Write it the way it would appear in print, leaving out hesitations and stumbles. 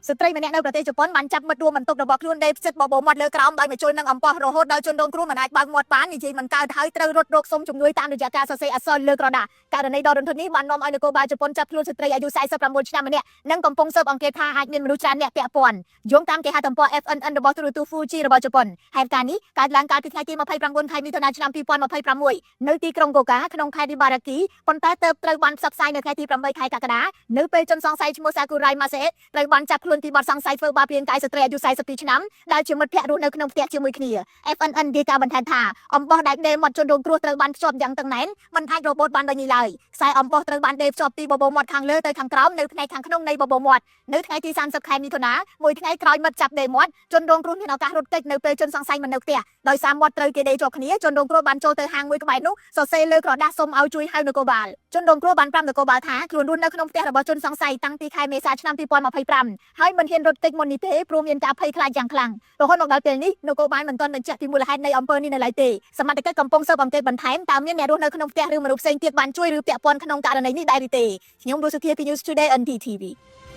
ស្ត្រីម្នាក់នៅប្រទេសជប៉ុនបានចាប់មិត្តរួមបន្ទប់របស់ខ្លួនដេកផ្ចិតបបោមាត់លើក្រោមដោយមកជួយនឹងអំបោះរហូតដល់ជនរងគ្រោះមិនអាចបើកមាត់បាននិយាយមិនកើតហើយត្រូវរត់រកសុំជំនួយតាមរយៈការសរសេរអក្សរលើក្រដាសករណីដ៏រន្ធត់នេះបាននាំឲ្យនគរបាលជប៉ុនចាប់ខ្លួនស្ត្រីអាយុ49ឆ្នាំម្នាក់និងកំពុងស៊ើបអង្កេតថាអាចមានមនុស្សច្រើនអ្នកពាក់ព័ន្ធយោងតាមគេហទំព័រ FNN របស់ទូរទស្សន៍ Fuji របស់ជប៉ុនហេតុការណ៍នេះកើតឡើងកាលពីថ្ងៃទី29ខែមិថុនាឆ្នាំ2026នៅទីក្រុងកូកាក្នុងខេត្តអ៊ីបារ៉ាគីប៉ុន្តែទើបត្រូវបានផ្សព្វផ្សាយនៅថ្ងៃទី8ខែកក្កដានៅពេលជនសង្ស័យឈ្មោះសាគូរ៉ៃម៉ាសេត្រូវបានចាប់ខ្លួនពីបទសង្ស័យធ្វើបាបរាងកាយស្ត្រីអាយុ42ឆ្នាំដែលជាមិត្តភ័ក្តិរស់នៅក្នុងផ្ទះជាមួយគ្នា FNN រាយការណ៍បន្ថែមថាអំបោះដែលដេរមាត់ជនរងគ្រោះត្រូវបានភ្ជាប់យ៉ាងតឹងណែនមិនអាចរបូតបានដោយងាយឡើយខ្សែអំបោះត្រូវបានដេរភ្ជាប់ពីបបោមាត់ខាងលើទៅខាងក្រោមនៅផ្នែកខាងក្នុងនៃបបោមាត់នៅថ្ងៃទី30ខែមិថុនាមួយថ្ងៃក្រោយមិត្តចាប់ដេរមាត់ជនរងគ្រោះមានឱកាសរត់គេចនៅពេលជនសង្ស័យមិននៅផ្ទះដោយសារមាត់ត្រូវគេដេរជាប់គ្នាជនរងគ្រោះបានចូលទៅហាងមួយក្បែរនោះសរសេរលើក្រដាសសុំឲ្យជួយហៅនគរបាលជនរងគ្រោះបានប្រាប់នគរបាលថាខ្លួនរស់នៅក្នុងផ្ទះរបស់ជនសង្ស័យតាំងពីខែមេសាឆ្នាំ2025ហើយមិនហ៊ានរត់គេចមុននេះទេព្រោះមានការភ័យខ្លាចយ៉ាងខ្លាំងរហូតមកដល់ពេលនេះនគរបាលមិនទាន់បញ្ជាក់ពីមូលហេតុនៃអំពើនេះនៅឡើយទេសមត្ថកិច្ចកំពុងស៊ើបអង្កេតបន្ថែមតើមានអ្នករស់នៅក្នុងផ្ទះឬមនុស្សផ្សេងទៀតបានជួយឬពាក់ព័ន្ធក្នុងករណីនេះដែរឬទេខ្ញុំរស់សុធាពី News Today NTTV។